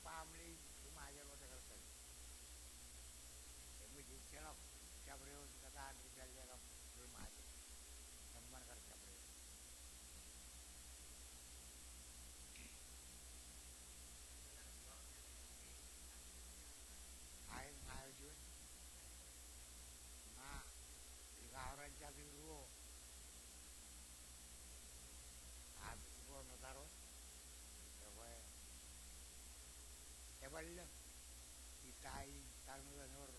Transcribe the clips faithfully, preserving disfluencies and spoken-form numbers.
Baaṃle in ri Ṃajeḷ wōt ekar kali. Eṃōj ejjeḷọk jabdewōt kōtaan ri pālle kab ri Ṃajeḷ. Eṃṃan kar jabdewōt. Aet, ña eo juon. Ña ikōṇaan jatū ruo. Aō, Mejiko Notaro, ekwe Eballe, ij ta in, ta in ewōr,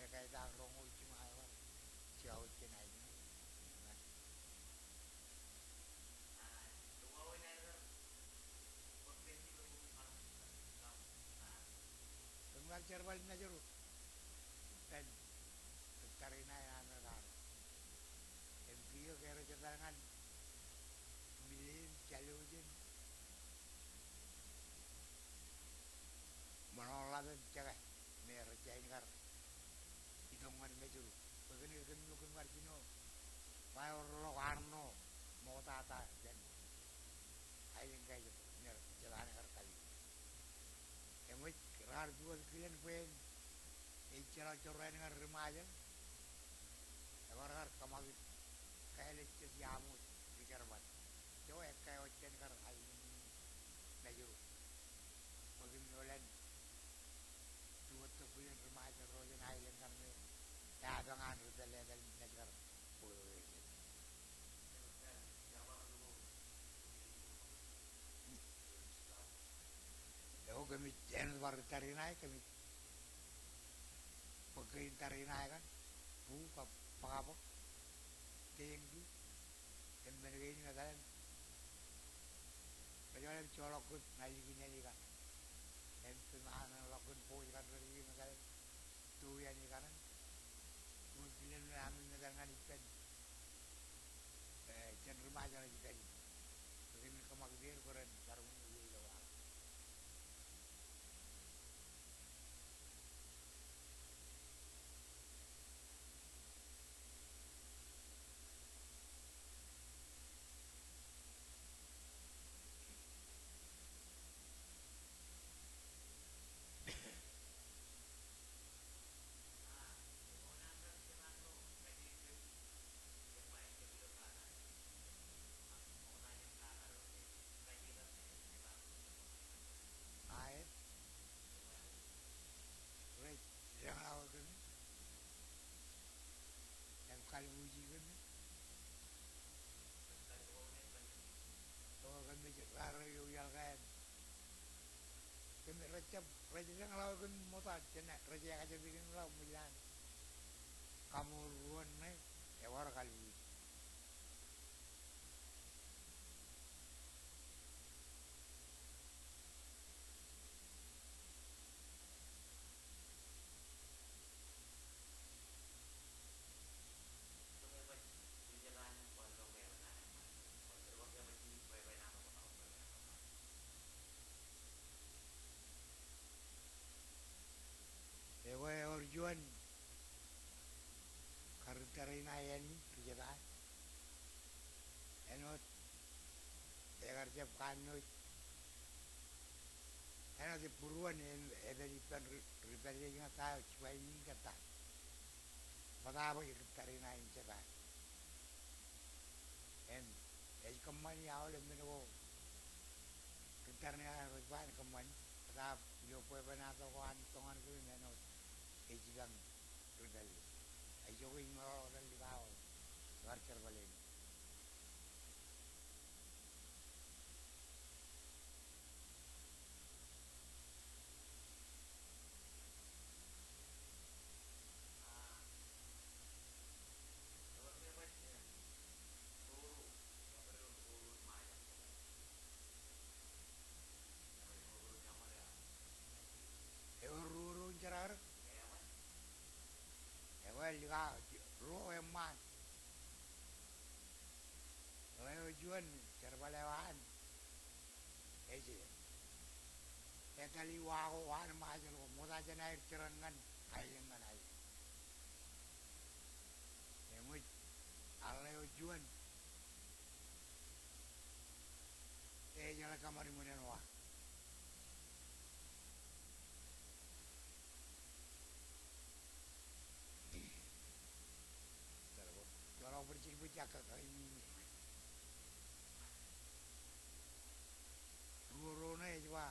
ekaitaañ roñoul jiṃa eo an, jekau jān aelōñ. Kōm kar jerbal Mājro ippān ri tariṇae ṇe aṃ ekaar. Im kiiō ke rej etal ñan Milen, Jalojen, Ṃōṇōṇḷap im Jeke, me rej jañin kar itok ñan Mājro. Bwe kōn ke kōm eo kōm kar jino ba ewōr ḷọk Arṇo ṃoktata jān aelōñ Kōjpañ, me rej jete an ekar kali. Eṃōj, raar pukot kilen bwe en ejjeḷọk jorrāān ñan ri Ṃajeḷ. Ebar kar kōṃakūt kāālōt jet iaṃ wōt ri jerbal. Ijo ekkā eo jen kar aelōñ Mājro. Bwe kōm eo lale. Juon tok kilen ri Ṃajeḷ ro jān aelōñ kaṇ me eapañ an ri pālle etal naaj kar bōktok er. Eo kōmij āinwōt bar ri tariṇae, kōmij bōk kein tariṇae kaṇ, bu kab bōkbōk, teeñtu, im men kein im etal im rej joḷọk kōn ñan likin āne kaṇ. Im kōm āinwōt ḷọk kōn booj kaṇ rej likin etal im tō iaan ikaṇ. Juon kilen eo ami metal ñan ippān, eh, jān ri Ṃajeḷ ej pād in. Bwe kōmin kōṃakūt er bwe ren bar uññū iiō ilo waḷọk. Aet. Rej deñḷọk kōm im kalbuuji kōm. Eo kōmij raar eo iaḷ kōm. Kōm rej jab, rej deñḷọk kōm ṃokta, jān rej ekajet kōm ḷọk ṃōj an kaṃool ruon ṇe, ebar kalbuuji. Ekwe ewōr juon kar ri tariṇae āne ri jebal. Āinwōt ekar jab kanooj. Āinwōt e būruon e, epād ippān ri, ri pālle ñan ta eo, jibwāāl in kōn ta. Bōtaab ri tariṇae in jebal. Im ej kōṃṃani aolep men ko ri tariṇae rej ba en kōṃṃani. Bōtaab ilo bwebwenato ko an itok ñan kōm im āinwōt ej jipañ ri pālle. Ak ijoke ij meḷọkḷọk tōn likao eo kar jerbal āne. Ewōr ruo ro in jerkakrak. Ekwe likao ruo eṃṃaan. Ḷeo juon jerbal eo an ej etal iwa ko an Ṃajeḷ ko ṃokta jān aer jeran ñan aelōñ ñan aelōñ. Eṃōj, a ḷeo juon ej jeḷā kōṃṃani ṃōn āinwōt wa. Kakain in. Ruo ro ṇe ej ba,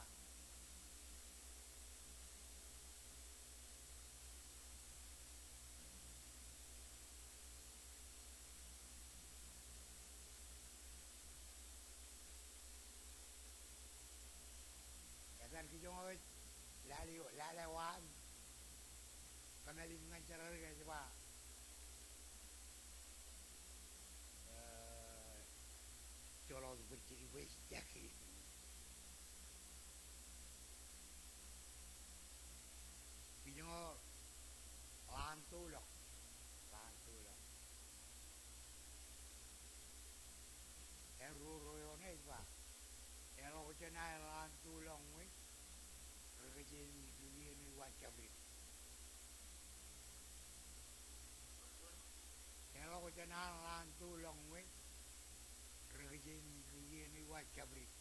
etan kijoñ eo ej lale, lale waan. Kōmālij ñan jerādik ej ba, eh, joḷọk bwijin bwe ej jake. Kijoñ eo ḷaan tōl ḷọk, ḷaan tōl ḷọk. Eo ruo ro eo ṇe ej ba, eḷọk jān aer ḷaan tōl ḷọk ñe ri kōjeañ ri kūr iien eo ej wa jabdid. Eḷọk jān aer ḷaan tōl ḷọk ñe ri kōjeañ ri kūr iien eo ej wa jabdid.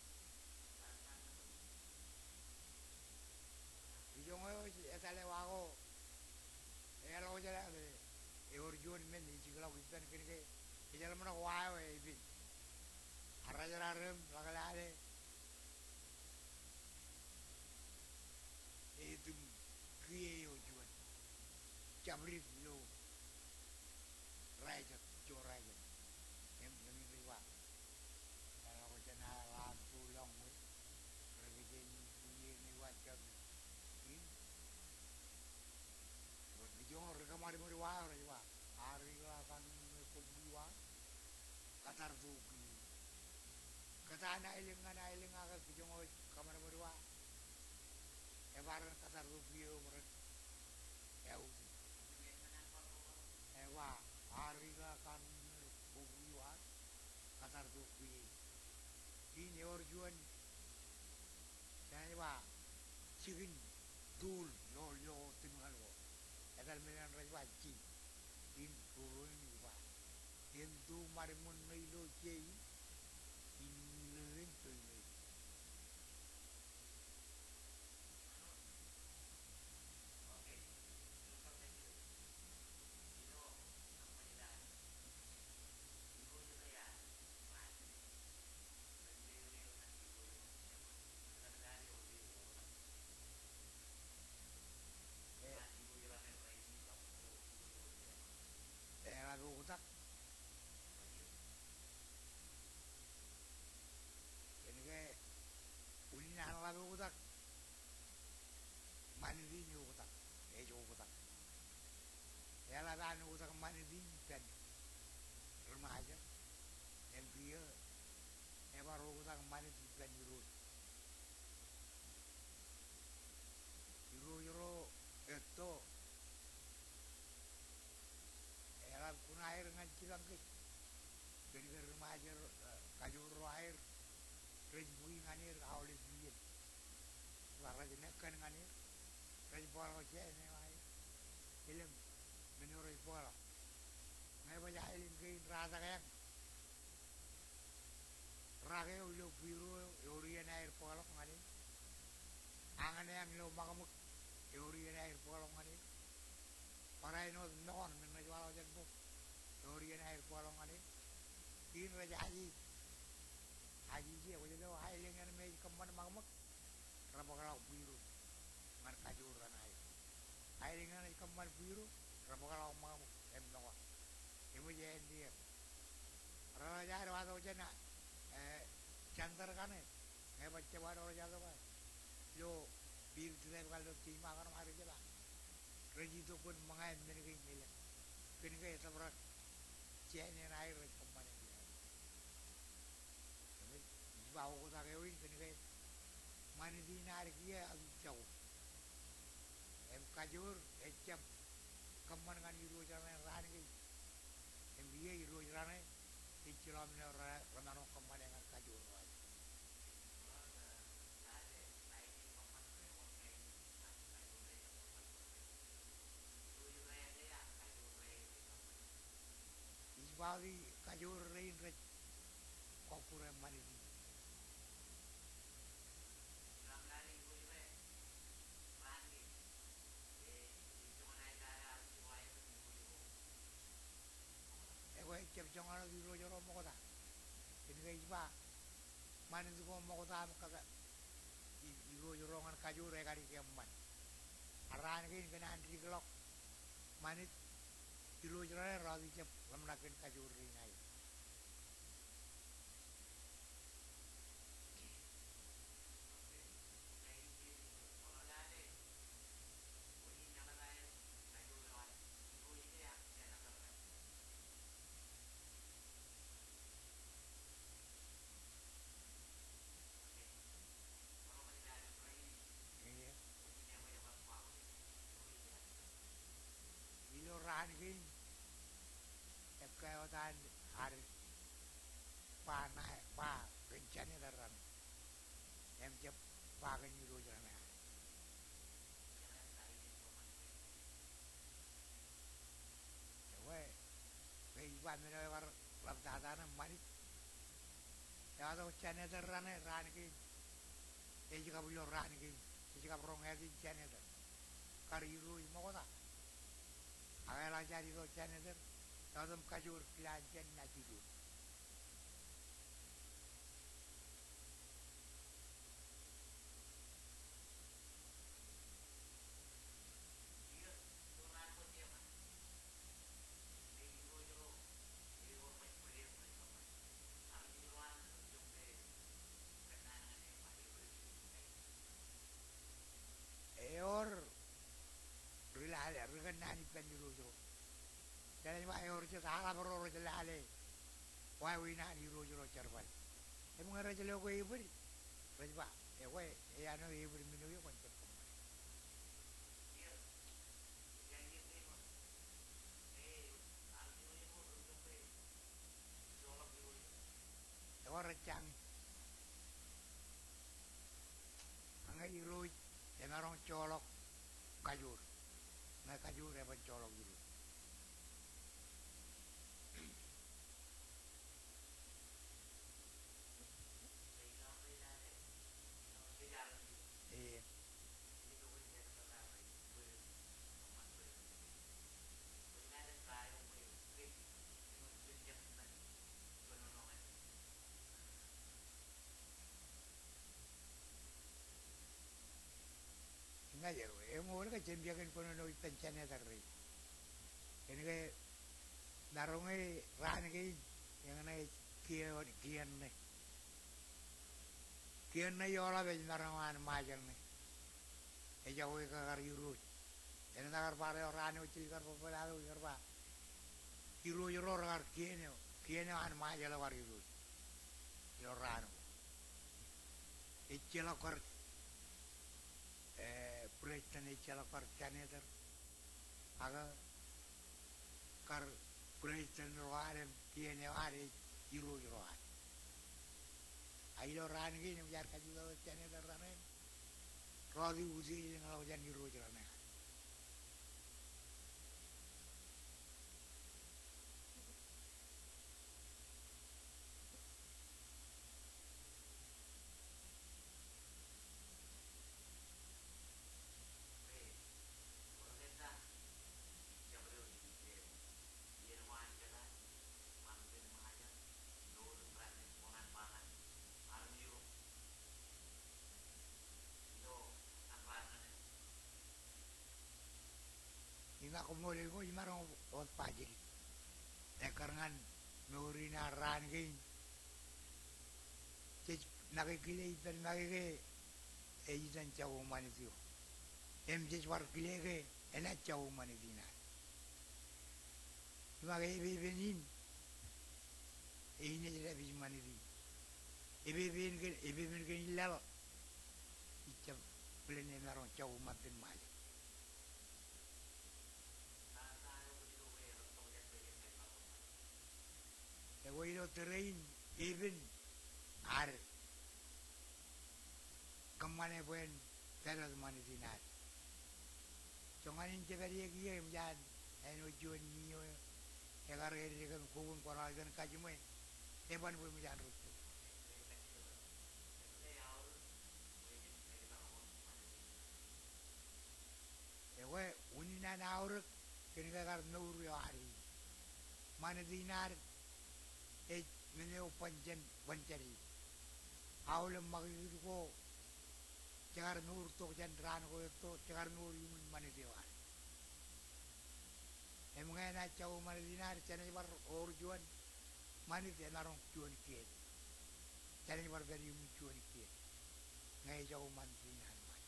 Kijoñ eo ej etale wa ko, eḷọk jān aer, ewōr juon men ej jikḷọk ippān kōnke ejeḷā ṃōṇōṇō wa eo epen. Arrajrak im ḷak lale etum kiiō eo juon. Jabdid ilo Rājet, ijo Rājet. Im, im ej ba, eḷọk jān aer ḷaan tōl ḷọk ñe ri kōjeañ ri kūr iien eo ej wa jabdid. Im, ri kijoñ ri kōṃadṃōd wa rej ba, ar ikōḷọk kanooj ṇe bōk wiwa, kōttar to kwiin. Kōtaan aelōñ ñan aelōñ ak kijoñ eo ej kōṃadṃōd wa, ebar kōttar to kwiin eo bwe ren autiej. Ej ba, ar ikōḷọk kanooj ṇe bōk wiwa, kōttar to kwiin. Im ewōr juon, jān ej ba, jikin tōl ilo, ilo timikan ko. Etal men eṇ rej ba jin. Im ruo ro in ej ba, en to ṃadṃōd ṇe ilo jein, in lōñ in to ilo. Eḷap oktak. Kōnke unin an ḷap oktak, ṃanit in eoktak, ej oktak. Eḷap an oktak ṃanit in ippān ri Ṃajeḷ, im kiiō ebar oktak ṃanit ippān irooj. Irooj ro etto, eḷap kuṇaer ñan jipañ kōj. Kōnke ri Ṃajeḷ, eh, kajoor ro aer rej bōki ñan er aolep iien. Bar rej nekken ñan er, rej bōkḷọk jān eo aer. Elōñ men eo rej bōkḷọk. Ñe baj aelōñ kein ratak eañ, rak eo ilo bwiro eo, ewōr iien aer bōkḷọk ñan e. Añōn eañ ilo ṃakṃōk, ewōr iien aer bōkḷọk ñan e. Barāinwōt ṃokwan men rej waḷọk jān bok, ewōr iien aer bōkḷọk ñan e. Im rej ajeej, ajeej e, kwōj lo aelōñ eṇ me ej kōṃṃan ṃakṃōk, rej bōkḷọk bwiro ñan kajoor an aer. Aelōñ eṇ ej kōṃṃan bwiro, rej bōkḷọk ṃakṃōk im ṃokwan. Eṃōj āindein. Reḷọk jaar wato jān, eh, center kaṇe, ñe baj jab ad ro jato ba, ilo bill titōb kaṇ ilo Teiṃa kaṇ rej ba, rej itok kōn ṃōñā im men kein elōñ. Kōnke etōprak jān eṇ aer rej kōṃṃane. Im ij ba oktak eo in kōnke ṃanit in ad kiiō ej jako. Im kajoor ejjab kōṃṃan ñan irooj raṇe raan kein. Im kiiō irooj raṇe ej jilọmṇe ro, remaroñ kōṃṃane ñan kajoor ro aer. Ij ba wōt kajoor rein rej kọkkure ṃanit in. Ekwe ejjab Joñan wōt irooj ro ṃokta. Kōn ke ej ba, ṃanit ko ṃokta im kōtaan i-, irooj ro ñan kajoor ekar ij eṃṃan. Ak raan kein kōn an dikḷọk ṃanit, irooj raṇe raar jab ḷōmṇak kōn kajoor rein aer. Ilo raan kein, ekkā wōt an ad ba ṇae, ba kōn Janet raṇe. Im jab ba kōn irooj raṇe ad. Ekwe, ke ij ba men eo ekar ḷaptata ṇe ṃanit. Ewatok janitor raṇe raan kein. Ej kab ilo raan kein. Ej kab roñ ātin janitor. Kar irooj ṃokta. Ak eḷak jaar itok janitor. Ewōr im kajoor kilaan jān naaj itok. Ewōr ri lale, ri kōnnaan ippān irooj ro. Jenaaj ba ewōr jet aḷap ro rej lale wāween an irooj ro jerbal. Im ñe rej lo ke ebōd, rej ba, ekwe, eaṇ eo ebōd men eo kwōn jab kōṃṃane. Ewōr ejjañin. Ñe irooj emaroñ joḷọk kajoor, ñe kajoor eban joḷọk irooj. Ee. Ña eo, eṃool ke jemjeak in kōnono ippān janitor rein. Kōn ke maroñ e raan kein, eñṇe ej kien, kien ṇe. Kien ṇe ioḷap ej maroñ an Ṃajeḷ ṇe. Ejako ekar irooj. Enaaj kar bar eo raan eo jilkar bōbōlado ikar ba. Irooj ro rekar kien eo, kien eo an Ṃajeḷ eo kar irooj. Ilo raan ko. Ejjeḷọk kar, eh, president, ejjeḷọk kar janitor. Ak kar president ro ad im kien eo ad ej irooj ro ad. A ilo raan kein eṃōj ad kajjitōk janitor raṇe. Rọọltok utiej ḷọk jān irooj raṇe ad. Im ak koṃṃool ko, imaroñ wōt ba jidik. Ekkar ñan mour in ad raan kein. Jej make kile ippān make ke ej itan jako ṃanit eo. Im jej bar kile ke enaaj jako ṃanit in ad. Im ak epepen in, e, inaaj dāpij ṃanit in. Epepen kein, epepen kein in laḷ, ij jab bōlen emaroñ jako ṃantin Ṃajeḷ. Ekwe ilo tōre in, epen ad kōṃṃane bwe en pād wōt ṃanit in ad. Joñan in jepād ie kiiō eṃōj an āinwōt juon nio eo ekar eddo kōm kobun kwaḷọk kōn kajiṃwe, eban bwe eṃōj an rūtto. Ekwe, unin an aorōk kōn ke kar mour eo ad in. Ṃanit in ad, ej men eo bōn jān, bōn jān e. Aolep ṃakūtkūt ko jekar mour tok jān raan ko etto, jekar mour iuṃwin ṃanit eo ad. Im ñe enaaj jako ṃanit in ad, jenaaj bar ewōr juon ṃanit emaroñ juon kien. Jenaaj bar pād iuṃwin juon kien. Ñe ejako ṃanit in ad ṃaan.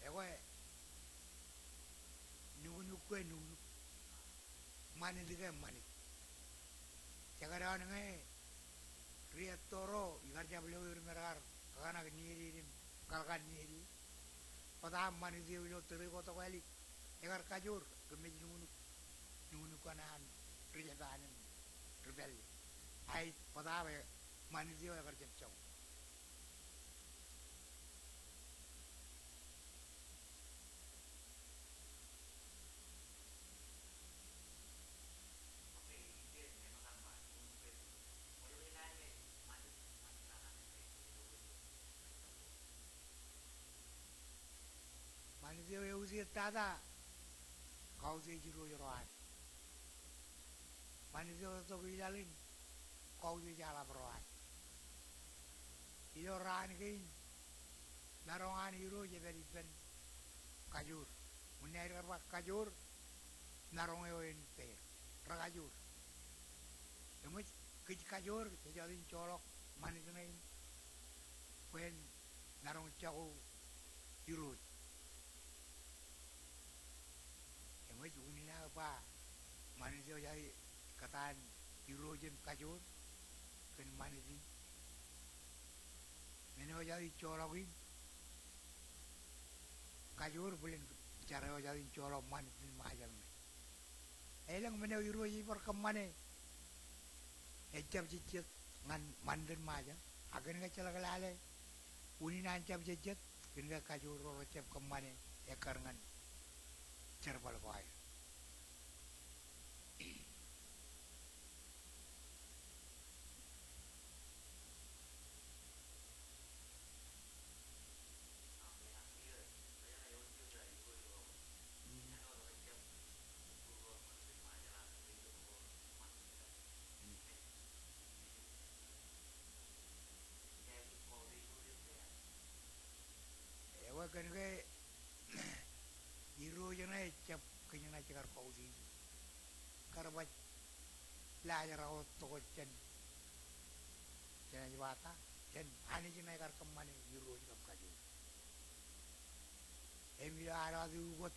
Ekwe, nuknuk ke nuknuk, ṃanit ke ṃanit. Jekdọọn ñe ri etto ro ikar jab lo er im ekar kakaṇak niyōd im kalkan niyōd, bōtab ṃanit eo ilo tōre ko tokālik ekar kajoor kōmij nuknuk, nuknuk kaṇe an ri Jepaan im ri pālle. Ak bōtab ṃanit eo ekar jab jako. Ṃanit eo eutiej tata, kautiej irooj ro an. Ṃanit eo etok ilaḷ in, kautiej aḷap ro an. Ilo raan kein, maroñ an irooj ej pād ippān kajoor. Unin aer kar ba kajoor, maroñ eo en peid, rekajoor. Eṃōj, kōj kajoor, jej jọteen joḷọk ṃanit ṇe in, bwe en maroñ jako irooj. Eṃōj, unin aō ba ṃanit eo jọteen kōtaan irooj im kajoor kōn ṃanit in. Men eo jọteen joḷọk in, kajoor bōlen jar eo jọteen joḷọk ṃanit in Ṃajeḷ ṇe. Elōñ men eo irooj ej bar kōṃṃane, ej jab jejjet ñan ṃanit in Ṃajeḷ. Ak kōn ke ejjeḷọk lale unin an jab jejjet, kōn ke kajoor ro rejjab kōṃṃane ekkar ñan jerbal ko aer. Ekwe kōn ke irooj ṇe ejjab kōjeṇaj kar kautiej. Kar baj laajrak wōt tokjān, jenaaj ba ta, jān Anij ṇe ekar kōṃṃane irooj kab kajoor. Im ilo ad wōt ukōt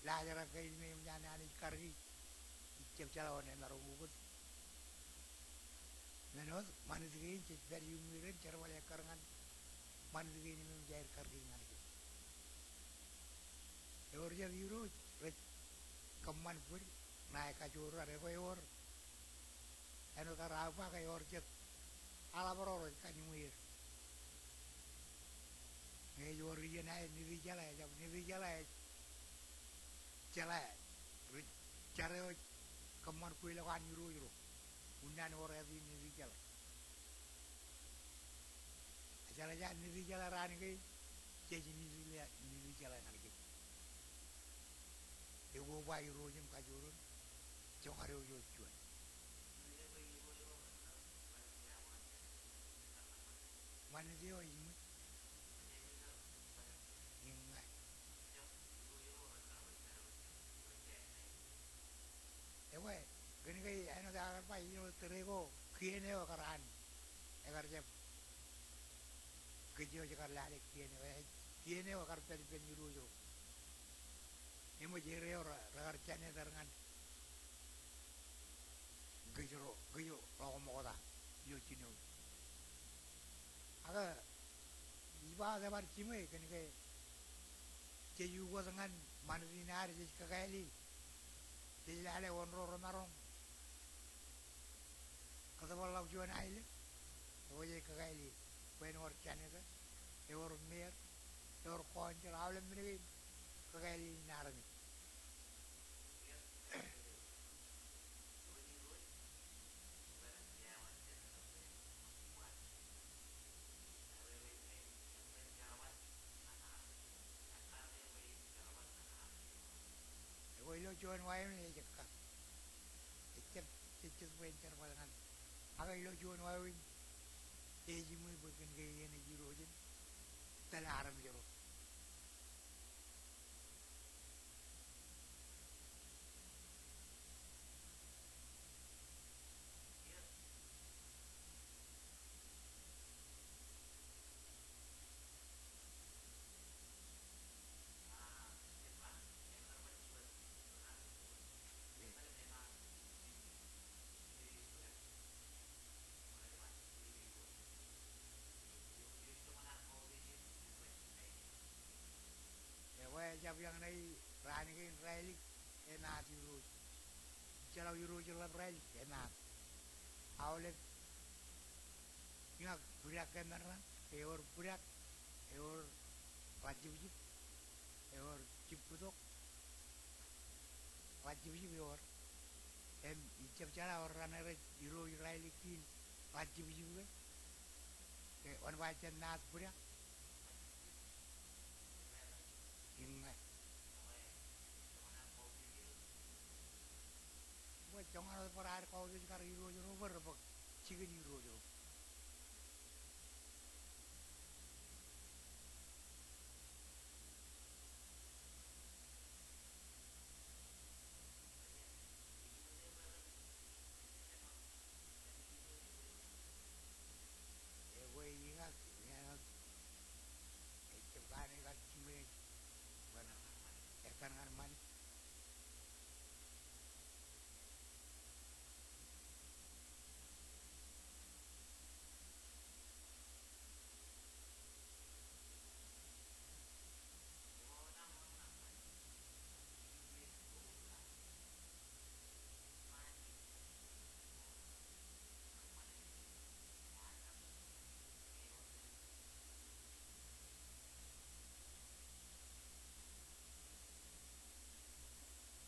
laajrak kein me eṃōj an Anij karōki, ij jab jeḷā wōn emaroñ ukōt. Men wōt ṃanit kein jej pād iuṃwin, jerbal ekkar ñan ṃanit kein me eṃōj aer karōki ñan kōj. Ewōr jet irooj rej kōṃṃan bōd ṇae kajoor raṇ, ekwe ewōr āinwōt kar aō ba ke ewōr jet aḷap ro rej kañuñe er. Ñe ej wōr iien aer Nitijeḷā, ejjab Nitijeḷā, ej jeḷā ri jar eo ej kōṃṃan kweilọk an irooj ro. Unin an ewōr āt in Nitijeḷā. Ejeḷā jaar Nitijeḷā raan kein, jej Nitijeḷā, Nitijeḷā ñan kōj. Ekwe ba irooj im kajoor in, jokar eo ej juon. Ṃanit eo ej ṃōj. Iññā. Ekwe, kōn ke āinwōt aō kar ba ilo tōre ko, kien eo ekar an, ekar jab, kōj eo jekar lale kien eo, kien eo ekar pād ippān irooj ro. Eṃōj er eo re, rekar jāniter ñan kōj ro, kōj ro ṃokta ilo jinoin. Ak ij ba wōt ebar jiṃwe kōn ke jej ukōt ñan ṃanit in ad jej kakāālel. Jej lale wōn ro remaroñ kōtbōḷḷọk juon aelōñ, ekwe jej kakāālel bwe en wōr janitor, ewōr mayor, ewōr council, aolep men kein kakāālel in armej. Juon wāween ej ekka. Ejjab jejjet bwe en jerbal ñan. Ak ilo juon wāween ej jiṃwe bwe kōn ke iien ej irooj in tōl armej ro. Ekwe ejjab eñṇe raan kein Rālik enaat irooj. Ejjeḷọk irooj ḷap Rālik, enaat. Aolep ñak bwidak ke men raṇ, ewōr bwidak, ewōr ḷajjibjib, ewōr jibbutok, ḷajjibjib ewōr. Im ejjab jeḷā wōr raṇ rej irooj Rālik kein ḷajjibjib ke, ke wōn ba jen naat bwidak. Im ñe bwe joñan wōt bar ad kautiej kar irooj ro bwe rej bōk jikin irooj ro. Ekwe iñak, iñak, ejjab kanooj kar jiṃwe, bwe en ekkan ñan ṃani.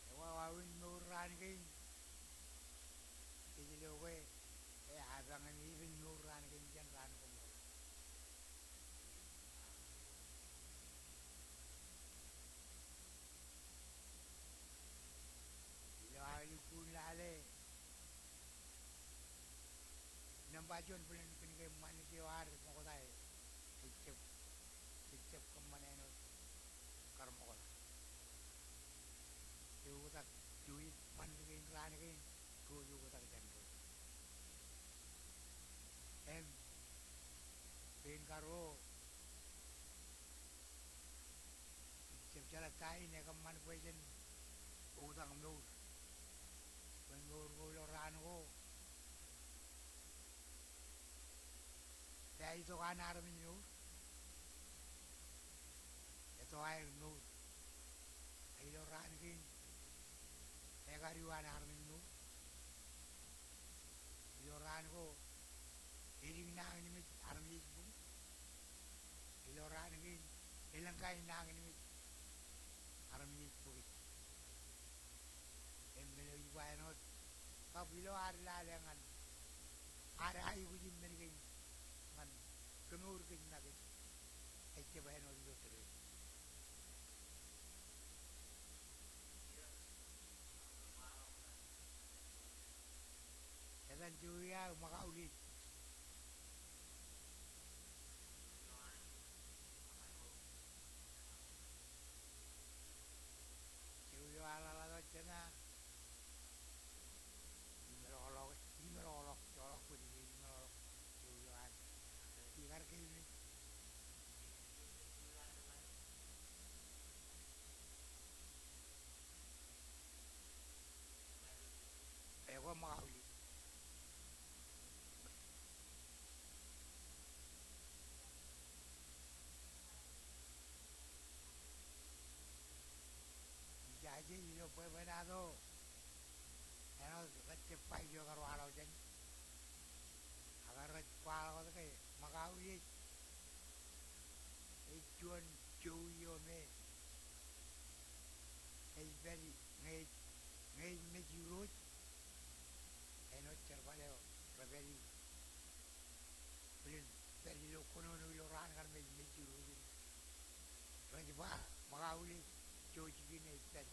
Ekwe wāween mour raan kein, kōj lo ke epañ im epen mour raan kein jān raan ko ṃokta. Ilo aō lukkuun lale, nōṃba juon bōlen kōn ke ṃanit eo ad ṃokta ejjab, ejjab kōṃṃan āinwōt kar ṃokta. Eoktak, eo ej ṃanit kein raan kein, ro ej oktak jān ro. Im kein karuo, ejjab jeḷā ta in ekōṃṃan bwe jen oktak mour. Bwe mour ko ilo raan ko, ej itok an armej mour. Eto aer mour. Ilo raan kein, ekar eo an armej mour. Ilo raan ko, edik nañinmej armej ej bōk. Ilo raan kein, elōñ kain nañinmej armej ej bōk. Im men eo ij ba āinwōt, kab ilo ad lale ñan ad aikuj im men kein ñan kemour kōj make, ejjab āinwōt ilo tōre. Etan jowi aō ṃōkaulej. Jowi eo aḷaḷ eo jema. Imeḷọkḷọk, imeḷọkḷọk, joḷọk bōd ije imeḷọkḷọk. Jowi eo an. Ikar keememej. Ekwe ṃōkaulej. Ijaje ilo bwebwenato, āinwōt rej jab ba ijo ekar waḷọk jān, ak rej kwaḷọk wōt ke ṃōkaulej ej juon jowi eo me ej pād ñe, ñe ej mej irooj, āinwōt jerbal eo repād, bōlen pād ilo kōnono ilo raan kar mej, mej irooj in. Rej ba ṃōkaulej, jouj jikin ej pād.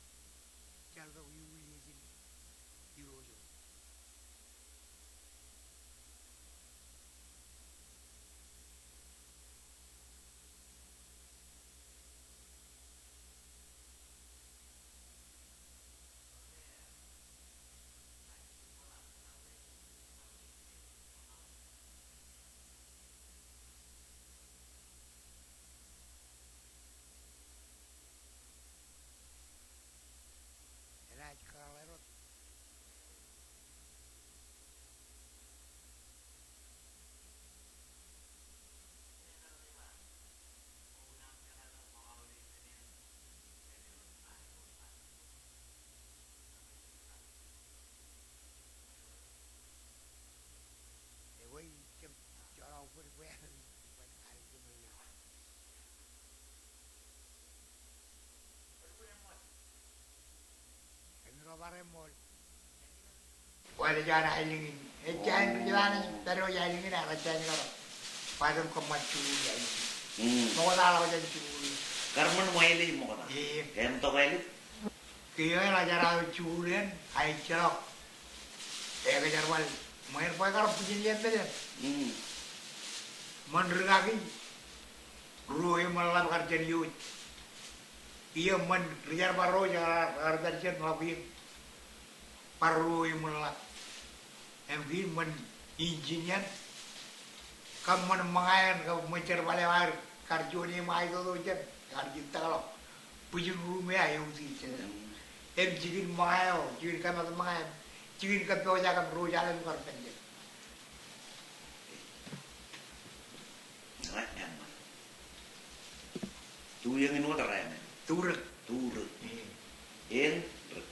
Enaaj kōḷḷā ro. Ekwe, ij jab joḷọk bōd bwe an, bwe an jemḷọk. Emi ro bar eṃool. Wāween eo an aelōñ in. Ejjañin ri Jepaan ej pād wōj aelōñ in ak ejjañin kar ba jen kōṃṃan juul aelōñ in. Mm. Ṃokta ḷọk jān juul in. Kar ṃōn ṃweielej ṃokta. Eñ. Eṃ tok āliktata. Kiiō eḷap jar aō juul eṇ, ejjeḷọk. Ekōjarbal ṃweien bwe kar bwijin ie mejān. Mm. Ṃōn rikaki, ruo eṃōṇ ḷap kar jān iuj. Iiō ṃōn ri jerbal ro ej kar pād jān ḷap in. Bar ruo eṃōṇ ḷap. Im kein ṃōn injin eṇ. Kab ṃōn ṃōñā eṇ, kab ṃōn jerbal eo aer kar juon eṃ aetoto jān, kar jittakḷọk. Bwijin ruo me aō eutiej jān. Im jikin ṃōñā eo, jikin kōmat ṃōñā im jikin kōppojak im ro jeḷā im kar pād jān. Ña eṃṃan. Tu eñin wōt raṇe? Tu rōk. Tu rōk. Eñ rōk.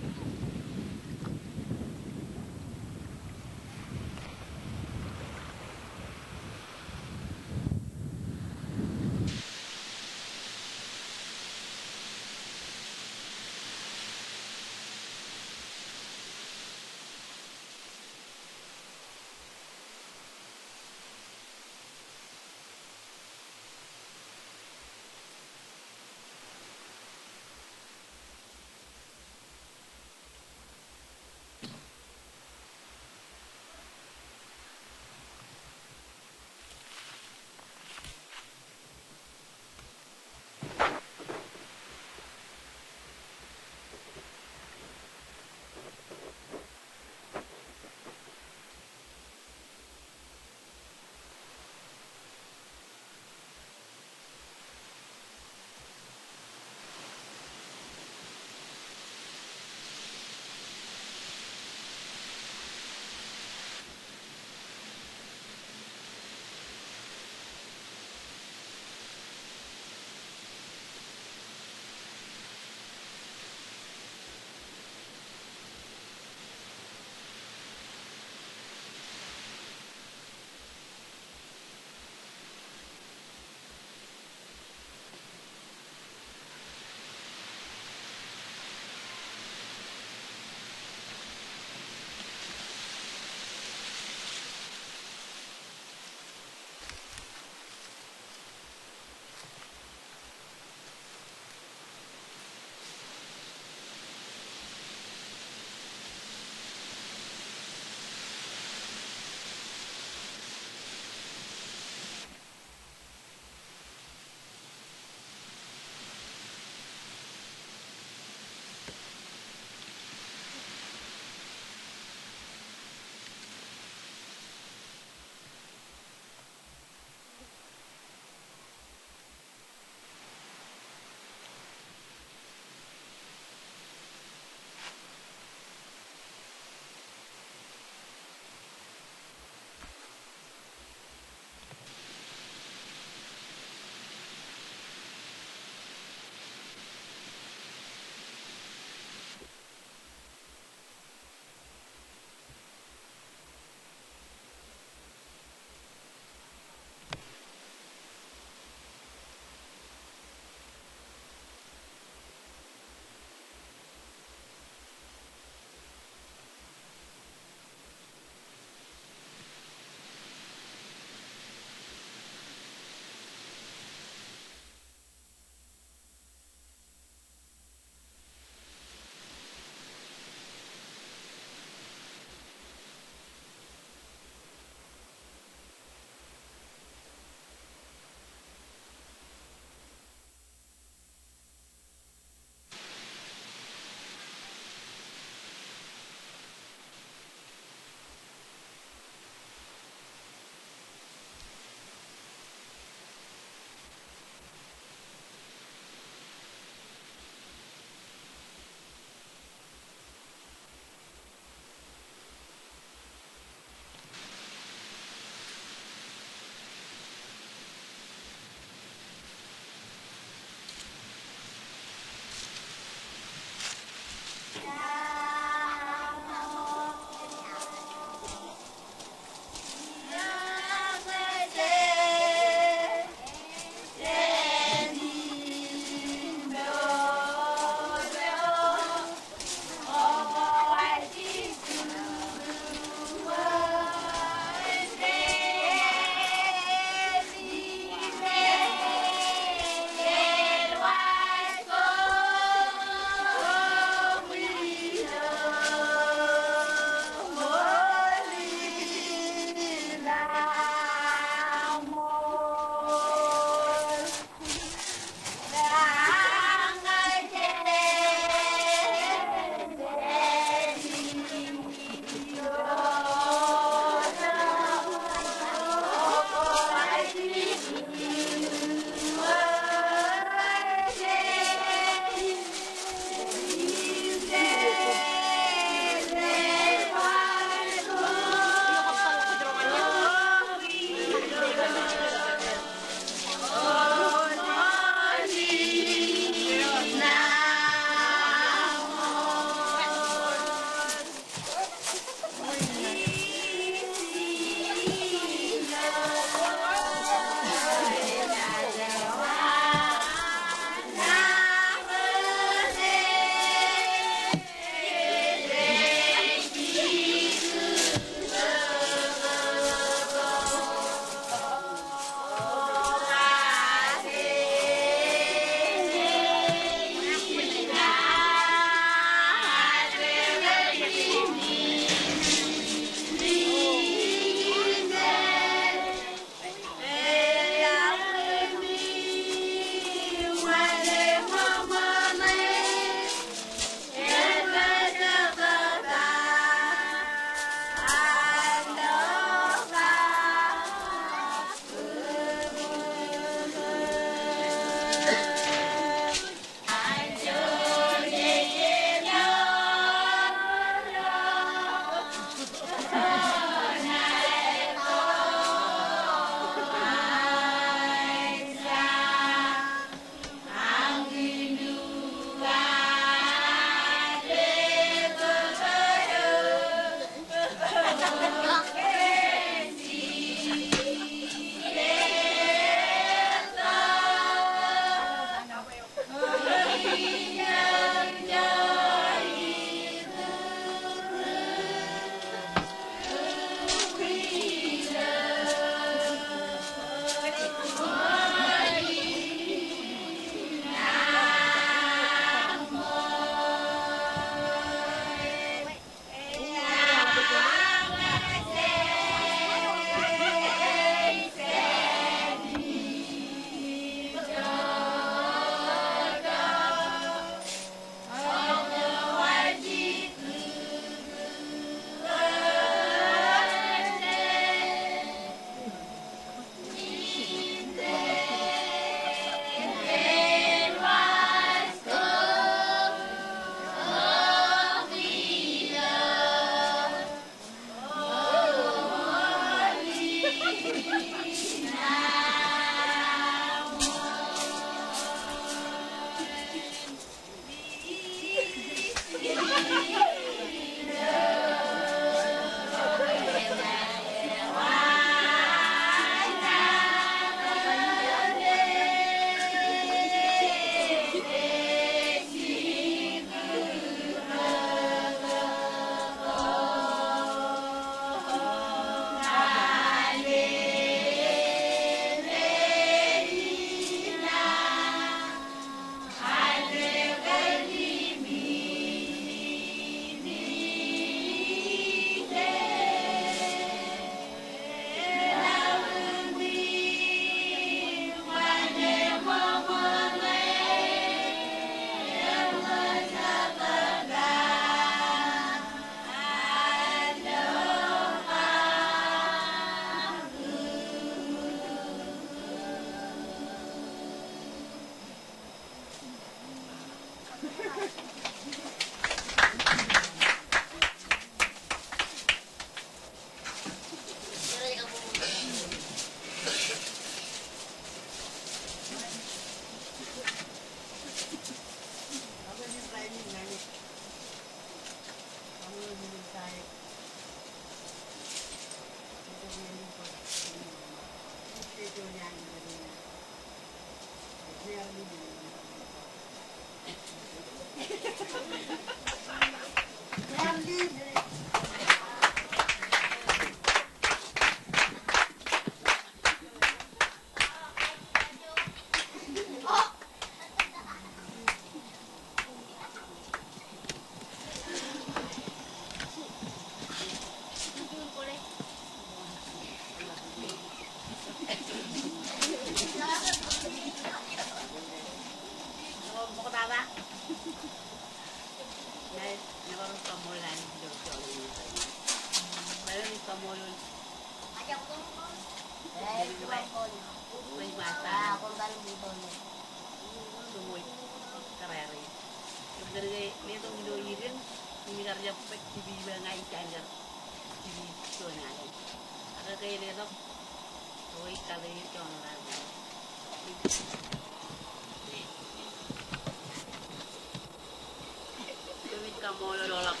Kōmij kaṃṃoolol ḷọk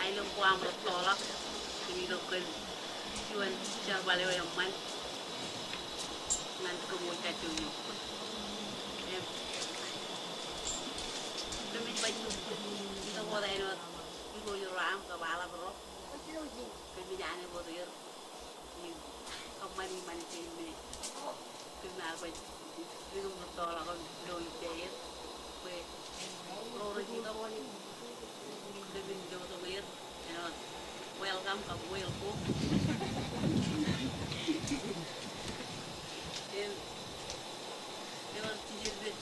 aelōñ ko aṃ rūttoḷọk im itok kōn juon jerbal eo eṃṃan ñan kōm wōj kajjojo. Im kōmij baj itok wōt āinwōt irooj ro aṃ kab aḷap ro. Kōmij āne wōt er im kōṃṃani ṃanit in me kōm ar baj ri kōm rūttoḷọk im lo ippāer bwe ro rej itok kōmin lotok er āinwōt welcome kab welcome. Im ewōr jijet rej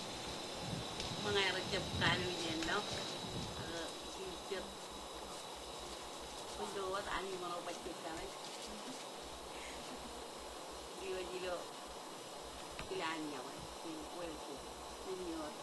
ṃōñā rej jab kanooj ennọ. Ak ij jab Kwōn lo wōt ami ṃōṇō bajjek kaṇe. Iwōj ilo ilowaan ña bwe in welcome in ioon.